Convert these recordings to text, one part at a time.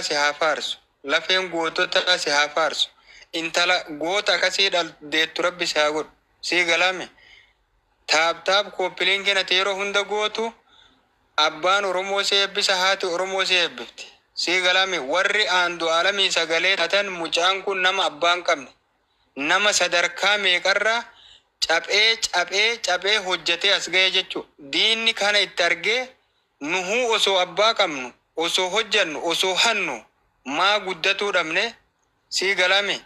Goototaa si haa faarsu. Lafeen goototaa si haa faarsu. Intala goota akasii dhal deettu Rabbi si haa godhu. Sii galaami? Tap tap copy linkin ati yeroo hunda gootu Abbaan Oromoo si eebbisa haati Oromoo si eebbifti. Sii galaami? Warri Aandu'aalamii sagalee taatan mucaan kun nama abbaa hin qabne nama sadarkaa meeqarraa caphee caphee caphee hojjatee as gahe jechu. Diinni kana itti argee nuhuu osoo abbaa qabnu, osoo hojjannu, osoo hannu maa guddatuu dhabne? Sii galaami?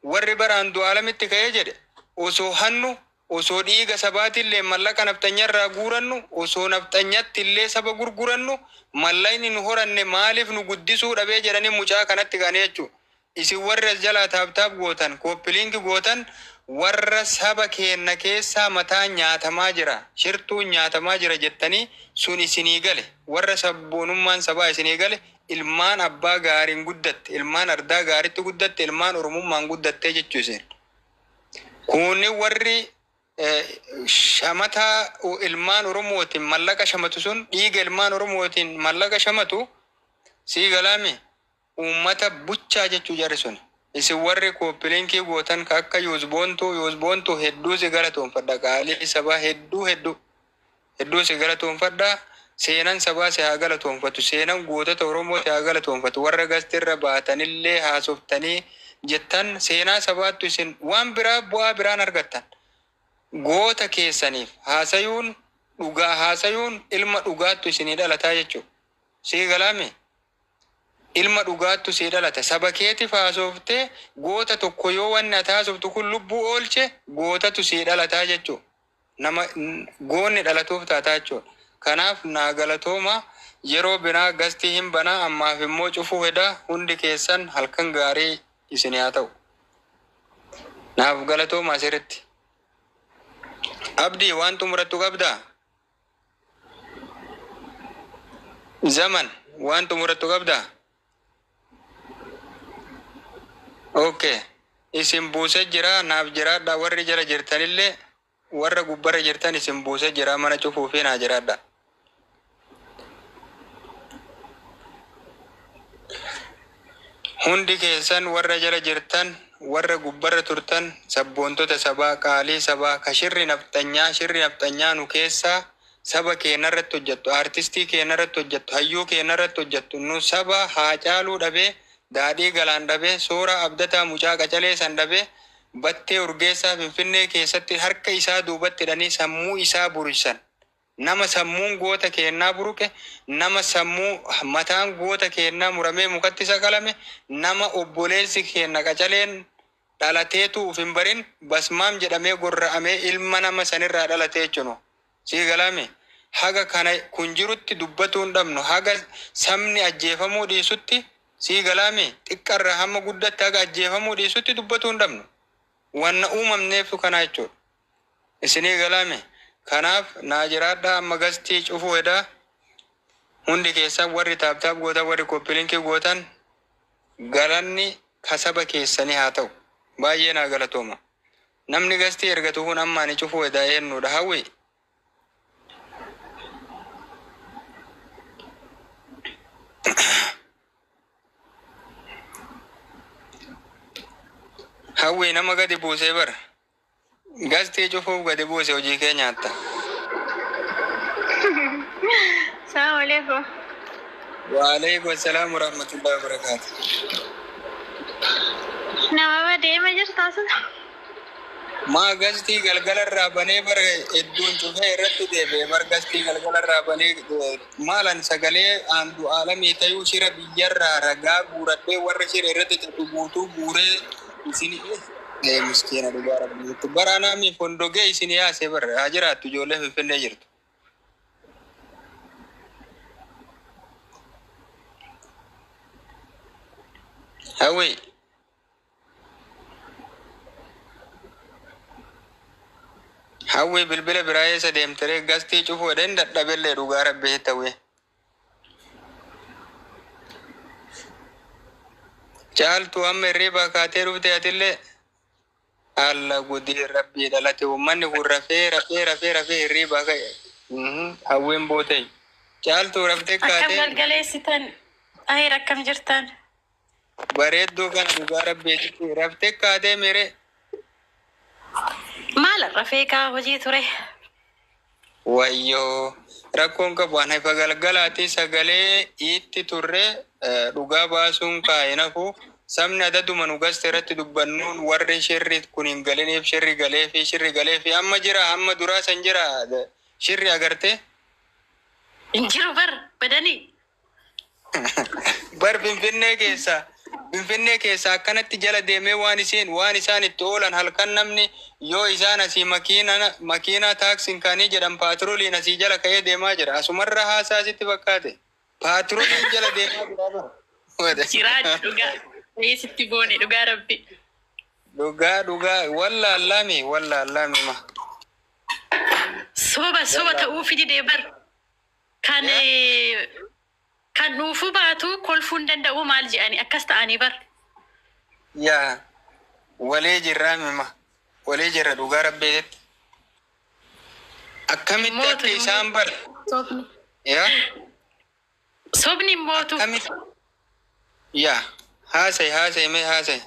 Warri bara Andu'aalamitti ka'ee jedhe osoo hannu, osoo dhiiga sabaatilleen mallaqa nafxanyarraa guurannu, osoo nafxanyattillee saba gurgurannu mallayni nu horanne maalif nu guddisuu dhabee jedhanii mucaa kanatti ka'anii jechu. Isin warri as jalaa tap tap gootan, copy link gootan warra saba keenna keessaa mataan nyaatamaa jira, shirtuun nyaatamaa jira jettanii sun isinii gale, warra sabboonummaan sabaa isinii gale ilmaan abbaa gaariin guddatte, ilmaan ardaa gaaritti guddatte, ilmaan Oromummaan guddattee jechu isin. Kuunnin warri shamataa ilmaan Oromootiin mallaqa shamatu sun dhiiga ilmaan Oromootiin mallaqa shamatu sii galaami? Uummata buchaa jechuu jarri suni. Isin warri koopilinkii gootan ka akka Yuuz Boontuu Yuuz Boontuu hedduu si galatoomfadha qaalii sabaa hedduu hedduu hedduu si galatoomfadha seenan sabaa si haa galatoomfatu seenan gootota Oromoo si haa galatoomfatu warra gasti irra baatanillee haasoftanii jettan seenaa sabaattu isin waan biraa bu'aa biraan argattan goota keessaniif haasayuun dhugaa haasayuun ilma dhugaattu isinii dhalataa jechuu sii galaami? Ilma dhugaattu sii dhalata. Saba keetif haasofte goota tokko yoo wanni ati haasoftu kun lubbuu oolche gootatu sii dhalataa jechu. Nama goonni dhalatuuf taataa jechuudha. Kanaaf naa galatooma yeroo biraa gastii hin banaa ammaaf immoo cufuu heda hundi keessan halkan gaarii isinii haa ta'u. Naaf galatooma asirtti. Abdii waan xumurattu qabdaa? Zaman waan xumurattu qabdaa? Ok isin buuse jira naaf jiraadhaa warri jala jirtanillee warra gubbarra jirtan isin buuse jira mana cufuufi naa jiraadhaa. Hundi keessan warra jala jirtan warra gubbarra turtan sabboontota sabaa qaalii sabaa ka shirri nafxanyaa shirri nafxanyaa nu keessaa saba keennarratti hojjattu aartistii keennarratti hojjattu hayyuu keennarratti hojjattu nu saba haacaaluu dhabee daadhii galaan dhabee sooraa abdataa mucaa qacalee san dhabee battee urgeessaa finfinnee keessatti harka isaa duubatti hidhanii sammuu isaa buruysan Nama sammuun goota keennaa buruqe, nama sammuu, mataan goota keennaa muramee mukatti saqalame, nama obboleessi keenna qacaleen dhalateetuu uf hin barin basmaam jedhamee gorra'amee ilma nama sanirraa dhalate jechu nu. Sii galaamii? Haga kana kun jirutti dubbatuu hin dhabnu. Haga sabni ajjeefamuu dhiisutti, sii galaamii? Xiqqarraa hamma guddatti haga ajjeefamuu dhiisutti dubbatuu hin dhabnu. Wanna uumamneeftu kanaa jechuudha. Isinii galaa mi? Kanaaf naa jiraadhaa amma gastii cufuu hedaa hundi keessan warri tap tap gootan warri copy link gootan galanni ka saba keessanii haa ta'u. Baay'ee naa galatooma. Namni gastii ergatu kun amma ani cufuu hedaa eennuudha? Hawwi? Hawwi nama gadi buusee bara. Gastii cufuuf gadi buuse hojii kee nyaatta. Salaamu alaikum. Waaleykum assalaam warahmatullahi wabarakaatu. Nama badeema jirtaa sun. Maa gastii galgala irraa banee bar hedduun cufee irratti deebi'e bar gastii galgala irraa banee maalan sagalee Andu'aalamii tayuu shira biyyarraa ragaa guuradhee warra shira irratti xaxu guutuu guuree isin Ee miskiina dhugaa rabbii jettu. Bara anaa mi fondogee isin yaase bar haa jiraattu ijoollee finfinnee jirtu. Hawwi. Hawwi bilbila biraa eessa deemteree gastii cufuu edeen dadhabellee dhugaa rabbii sitti hawwi. Caaltuu amma hirriibaa kaatee dhufte atillee alla gudii rabbii dhalate uummanni kun rafee rafee rafee rafee hirriibaa ka'e. Mhm, Hawwiin bootee. Caaltuu raftee Akkam kaatee galgaleessitan. Ayi akkam jirtan? Bareedduu kana dhugaa rabbeetitti raftee kaatee mere. Maal rafee kaa hojii ture? Wayyoo, rakkoon qabu an ifa galgalaati sagalee itti turre dhugaa baasuun kaa'e nafu sabni adaduma nu gaste irratti dubbannuun warri shirri kun hin galiniif shirri galee fi shirri galee fi amma jira amma duraa san jira shirri agartee. Hin jiru bar badanii. Bar Finfinnee keessa akkanatti jala deemee waan isiin waan isaan itti oolan halkan namni yoo isaan asii makiinaa taaksiin kaanii jedhan paatrooliin asii jala ka'ee deemaa jira. Asumarra haasaa sitti fakkaate. Paatrooliin jala deemaa jira bara. Jiraa dhugaa. Ta'ee sitti boone dhugaa rabbi. Dhugaa dhugaa wallaallami wallaallami ma. Soba soba ta'uu fididee bar. Kan kan dhuufuu baatu kolfuu hin danda'u maal jedhani akkas ta'anii bar. Yaa walee jirraa mima walee jirra dhugaa rabbeetitti. Akkamitti Mootu akka isaan bar. Sobni. Yaa. Sobni mootu. Akkamitti yaa haasa'e haasa'e mee haasa'e.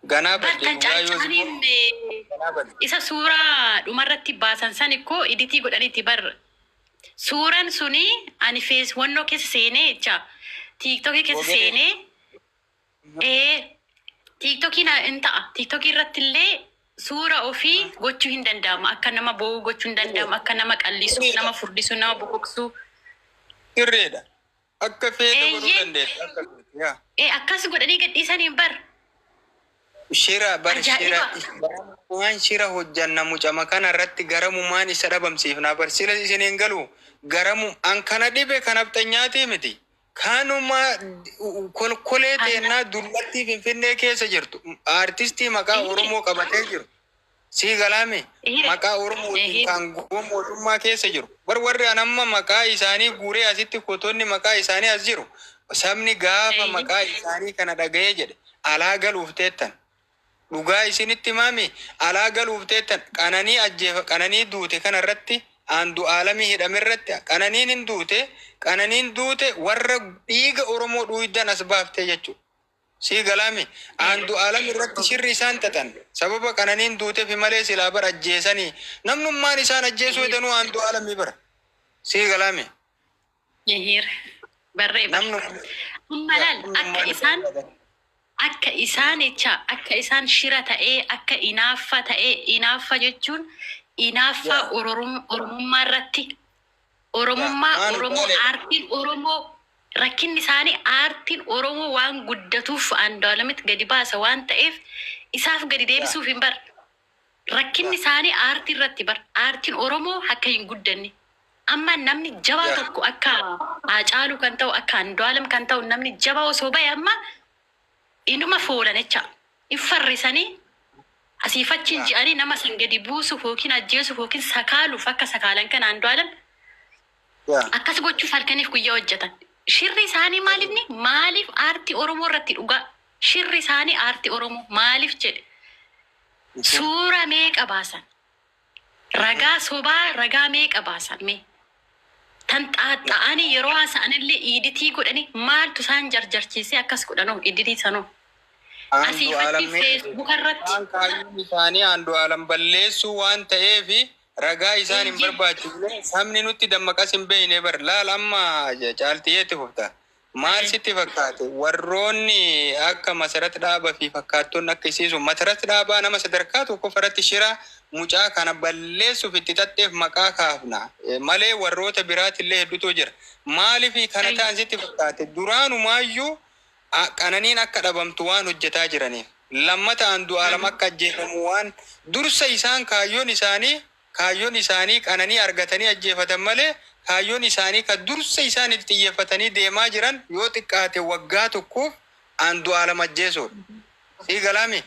Ganaa Bar badde kan dhugaa yoo si caancaaniin ganaa badde. Isa suuraa dhumarratti baasan san ikkoo editii godhaniiti bar. Suuraan suni ani fees wannoo keessa seenee jecha TikTokii keessa Googlee. seenee TikTokii na in ta'a. TikTokii irratti illee suura ofii gochuu hin danda'amu. Akka nama boo'uu gochuu hin danda'amu. Akka nama qallisu, nama furdisu, nama boqoqsu. Sirriidha. Akka feete godhuu dandeessa. Akka feete yaa. Akkas godhanii gadhiisaniin bar. Shira bar shira Ajaa'iba. waan shira hojjanna mucama kana irratti garamumaan isa dhabamsiifna bar sila isin hin galu garamu an kana dhibe kan abxanyaatii miti. Kanuma kolkolee teennaa dullattii Finfinnee keessa jirtu aartistii maqaa Oromoo qabatee jiru. Sii galaame maqaa Oromootiin kan goo mootummaa keessa jiru. Bar warri an amma maqaa isaanii guuree asitti kotonni maqaa isaanii as jiru. Sabni gaafa maqaa isaanii kana dhaga'ee jedhe alaa galuuf teettan. Dhugaa isinitti himaami, alaa galuuf teettan. Qananii ajjeefa qananii duute kana irratti aandu aalamii hidhame irratti qananiin hin duute qananiin duute warra dhiiga Oromoo dhuuydan as baaftee jechuudha. Sii galaami aandu aalam irratti shirri isaan xaxan sababa qananiin duuteef malee silaa bara ajjeesanii namnummaan isaan ajjeesuu hedanuu aandu aalamii bara. Sii galaami. Eeyyee. Barree bar. Namnu Amma laal akka isaan jecha akka isaan shira ta'ee akka inaaffa ta'ee inaaffa jechuun inaaffaa Oromummaa irratti Oromummaa Maanu Oromoo maali? Aartiin Oromoo rakkinni isaanii aartiin Oromoo waan guddatuuf Andu'aalamitti gadi baasa waan ta'eef isaaf gadi deebisuuf hin bar. Rakkinni isaanii aartii irratti bar. Aartiin Oromoo akka hin guddanne. Amma namni jabaa tokko akka Haacaaluu kan ta'u akka Andu'aalam kan ta'u namni jabaa osoo bahe amma inuma foolan jecha. Hin farrisanii asiif achiin ji'anii nama san gadi buusuuf yookiin ajjeesuuf yookiin sakaaluuf akka sakaalan kana Andu'aalam akkas gochuuf halkaniif guyyaa hojjetan. Shirri isaanii maaliifni maaliif aartii Oromoo irratti dhugaa shirri isaanii aartii Oromoo maaliif jedhe suura meeqa baasan, ragaa sobaa ragaa meeqa baasan, mee tan xaaxa'anii yeroo haasa'anillee editii godhanii maaltu isaan jarjarchiisee akkas godhanoo editii sanoo asii fachi Facebook irratti. Waan kaayyoon isaanii Andu'aalam balleessuu waan ta'eef ragaa isaan hin barbaachisne sabni nutti dammaqas hin beekne bar laal amma caaltiyyeetti fufta. Maal sitti fakkaate warroonni akka Masarat Dhaabaa fi fakkaattonni akka isiisu Masarat Dhaabaa nama sadarkaa tokko irratti shira mucaa kana balleessuuf itti xaxxeef maqaa kaafna malee warroota biraatillee hedduutu jira. Maaliif kana ta'an sitti fakkaate? Duraanumaayyuu qananiin akka dhabamtu waan hojjetaa jiraniif. Lammata Andu'aalam akka ajjeefamu waan dursa isaan kaayyoon isaanii qananii argatanii ajjeefatan malee kaayyoon isaanii ka dursa isaan itti xiyyeeffatanii deemaa jiran yoo xiqqaate waggaa tokkoof Andu'aalam ajjeesuudha. Sii galaami?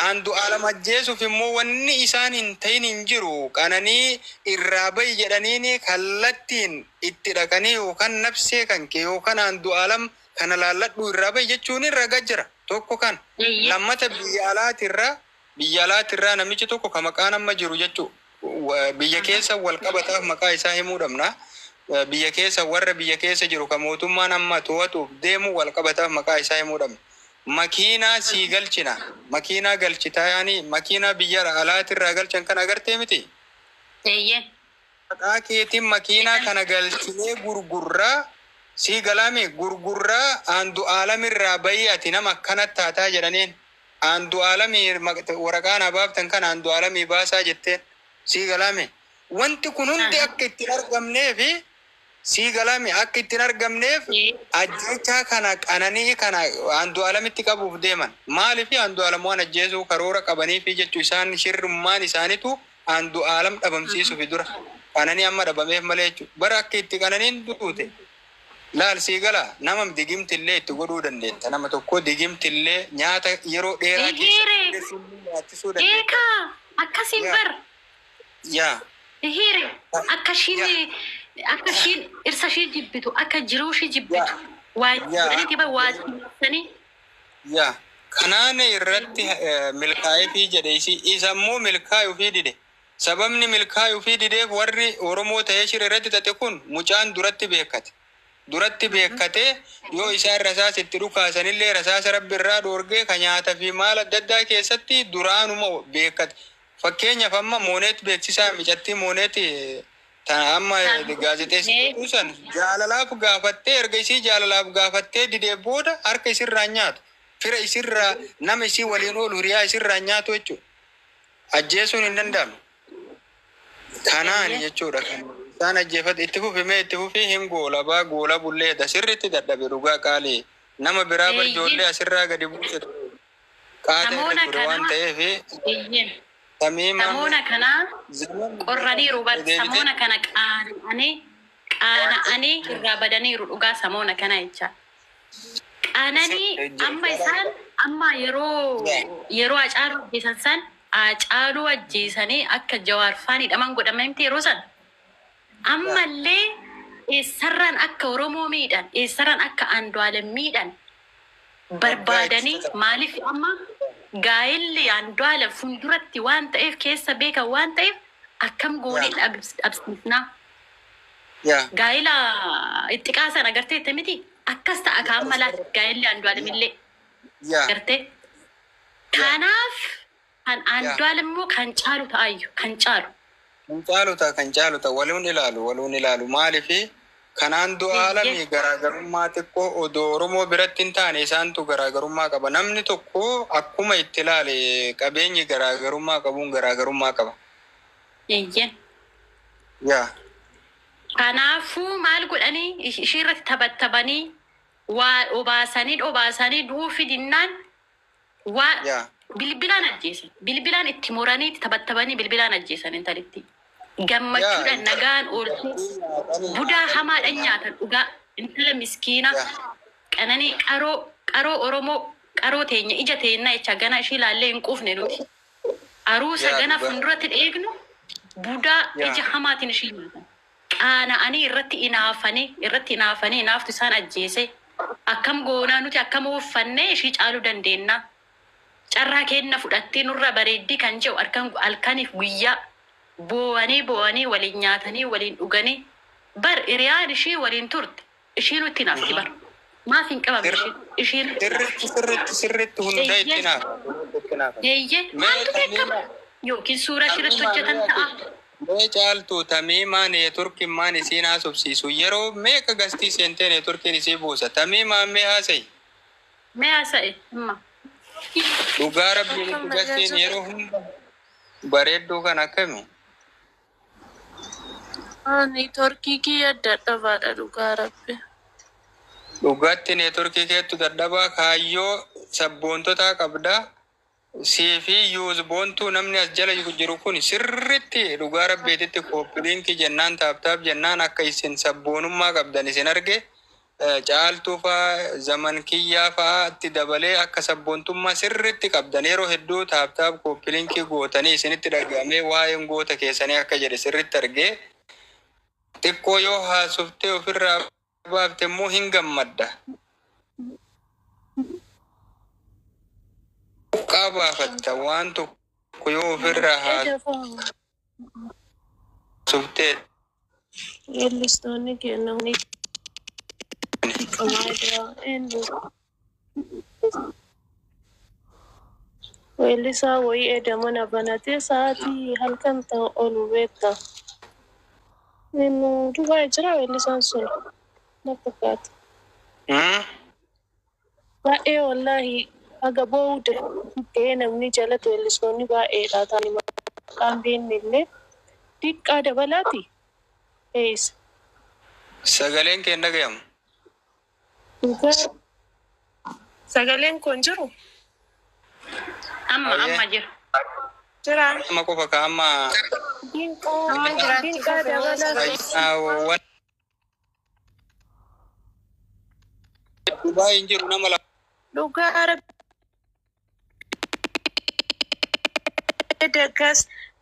Andu'aalam ajjeesuuf immoo wanni isaan hin ta'in hin jiru. Qananii irraa bahi jedhaniini kallattiin itti dhaqanii yookaan nafsee kan kee yookaan Andu'aalam kana laalladhu irraa bahi jechuun raga jira. Tokko kan. Lammata biyya alaatirraa namichi tokko ka maqaan amma jiru jechuu biyya keessa wal qabataaf maqaa isaa himuu dhabna. Biyya keessa warra biyya keessa jiru kan mootummaan amma to'atuuf deemu wal qabataaf maqaa isaa himuu dhabne. Makiinaa sii galchina. Makiinaa galchitaa yaani makiinaa biyya alaatirraa galchan kan agartee miti. Eeyyee. Maqaa keetiin makiinaa kana galchinee gurgurraa sii galaame gurgurraa Andu'aalamirraa bayii ati nama akkanatti taataa jedhaniin. Andu'aalamii waraqaa naa baaftan kana Andu'aalamii baasaa jetteen sii galaame. Wanti kun hundi akka ittiin argamneefi sii galaame akka ittiin argamneef ajjechaa kana qananii kana Andu'aalamitti qabuuf deeman. Maaliif Andu'aalam waan ajjeesuu karoora qabaniifi jechuu isaan shirrummaan isaanitu Andu'aalam dhabamsiisuufi dura. Qananii amma dhabameef malee jechuudha. Bara akka itti qananiin duute. Laal sii gala nama digimtillee itti godhuu dandeetta. Nama tokko digimtillee nyaata yeroo dheeraa keessatti nyaachisuu dandeetta. Eegaa akkasiin bar. Yaa. Hiire akka ishiin akka ishiin irsa ishii jibbitu akka jiruu ishii jibbitu waa godhaniiti bar waa sanii. Yaa. Kanaan irratti milkaa'eefii jedhe isa immoo milkaa'uufii dide. Sababni milkaa'uufii dideef warri Oromoo ta'ee shira irratti xaxe kun mucaan duratti beekate. Duratti beekatee yoo isaan rasaasa itti dhukaasanillee rasaasa rabbi irraa dhoorgee ka nyaata fi maal adda addaa keessatti duraanuma beekate. Fakkeenyaaf amma Mooneet beeksisaa micattii Mooneet tana amma gaazexeessituu san jaalalaaf gaafattee erga isii jaalalaaf gaafattee didee booda harka isirraa nyaatu. Fira isirraa nama isii waliin oolu hiriyaa isirraa nyaatu jechuudha. Ajjeesuun hin danda'amu. Kanaan jechuudha kan isaan ajjeefate itti fufi mee itti fufii hin goolabaa goola bulleedha sirriitti dadhabe dhugaa qaalii nama biraa bar ijoollee asirraa gadi buuse qaata irra ture waan ta'eef tamiimaan Samoona kana qorraniiru bar samoona kana qaana'anii qaana'anii irraa badaniiru dhugaa samoona kana jecha. Qaananii amma isaan amma yeroo yeroo Hacaaluu ajjeesan san Hacaaluu ajjeesanii akka Jawaar faan hidhaman godhaman miti yeroo san. Ammallee eessarraan akka Oromoo miidhan eessarraan akka Andu'aalem miidhan barbaadanii maaliif amma gaa'elli Andu'aalem fuulduratti waan ta'eef keessa beekan waan ta'eef akkam goonee dhabsiisnaa. Gaa'ela itti qaasan agartee miti akkas ta'a kaan mala gaa'elli Andu'aalem illee agartee. Kanaaf kan Andu'aalem immoo kan caalu ta'ayyu kan caalu. Kan caalu ta'a kan caalu ta'a waluun ilaalu waluun ilaalu maaliifi kanaan du'aalamii garaagarummaa xiqqoo odoo Oromoo biratti hin taane isaantu garaagarummaa qaba. Namni tokko akkuma itti ilaale qabeenyi garaagarummaa qabuun garaagarummaa qaba. Eeyyee. Yaa. Kanaafuu maal godhanii ishii irratti taphattabanii waa dhobaasanii dhobaasanii du'uu fidinnaan waa bilbilaan ajjeesan. Bilbilaan itti muranii itti taphattabanii bilbilaan ajjeesan intalitti. Gammachuudhaan nagaan ooltee budaa hamaadhaan nyaatan dhugaa intala miskiina qananii qaroo qaroo Oromoo qaroo teenya ija teenya jecha gana ishii ilaallee hin quufne nuti. Aruusa gana fuulduratti dheegnu budaa ija hamaatiin ishii nyaatan. Qaana'anii irratti inaafanii irratti inaafanii inaaftu isaan ajjeese. Akkam goonaa nuti akkam ooffannee ishii caaluu dandeenya. Carraa kenna fudhattee nurra bareeddii kan jedhu halkan halkaniif guyyaa boo'anii boo'anii waliin nyaatanii waliin dhuganii bar hiriyaan ishii waliin turte ishii nutti naafti bar. Maaf hin qabamne ishiin ishiin Sirritti sirritti sirritti hunda itti naafa. Eeyyee maaltu beekama yookiin suuraa ishirratti hojjetan ta'a. Mee caaltuu tamiimaa neetworkiin isiin haasofsiisu yeroo meeqa gastii seentee neetworkiin isii buusa tamiimaan mee haasa'i. Mee haasa'e himma. Dhugaa rabbiin itti gastiin yeroo hunda bareedduu kan akkami. Neetworkii kiyya dadhabaadha dhugaa rabbi. Dhugaatti neetworkii keettu dadhabaa kaayyoo sabboontotaa qabdaa. Sii fi yuuz boontuu namni as jala jiru kun sirritti dhugaa rabbiititti copy link jennaan tap tap jennaan akka isin sabboonummaa qabdan isin arge caaltuu faa zaman kiyyaa fa'aatti dabalee akka sabboontummaa sirritti qabdan yeroo hedduu tap tap copy link gootanii isinitti dhaga'amee waa'een goota keessanii akka jedhe sirritti argee xiqqoo yoo haasoftee ofirraa baafte immoo hin gammadda. Quqqaa baafatta waan tokko yoo ofirraa haasoftee. Weellistoonni keenya ni qabaadha. Eenyu? Weellisaa wayii edda mana banatee sa'aatii halkan ta'u olu beekta. Eenyu Dubaay jira weellisaan sun? Na fakkaata. Baay'ee wallaahi haga boo'uu danda'ee namni jalatu weellistoonni baay'eedha. Ta'anii maqaan beekne illee xiqqaa dabalaati. Eessa? Sagaleen kee hin dhagayamu. Dhugaa sagaleen kun jiru? Amma Hayyee. amma jira. Jira. Amma qofa ka amma Dinqaa Amma jiraachuu dinqaa dabalaati. Wan Dubaay hin jiru nama lama. Dhugaa rabbi daggas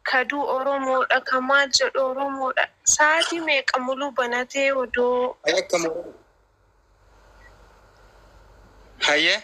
kaduu Oromoodha ka maal jedhu Oromoodha. Sa'aatii meeqa muluu banatee odoo Hayyee akkam. Hayyee.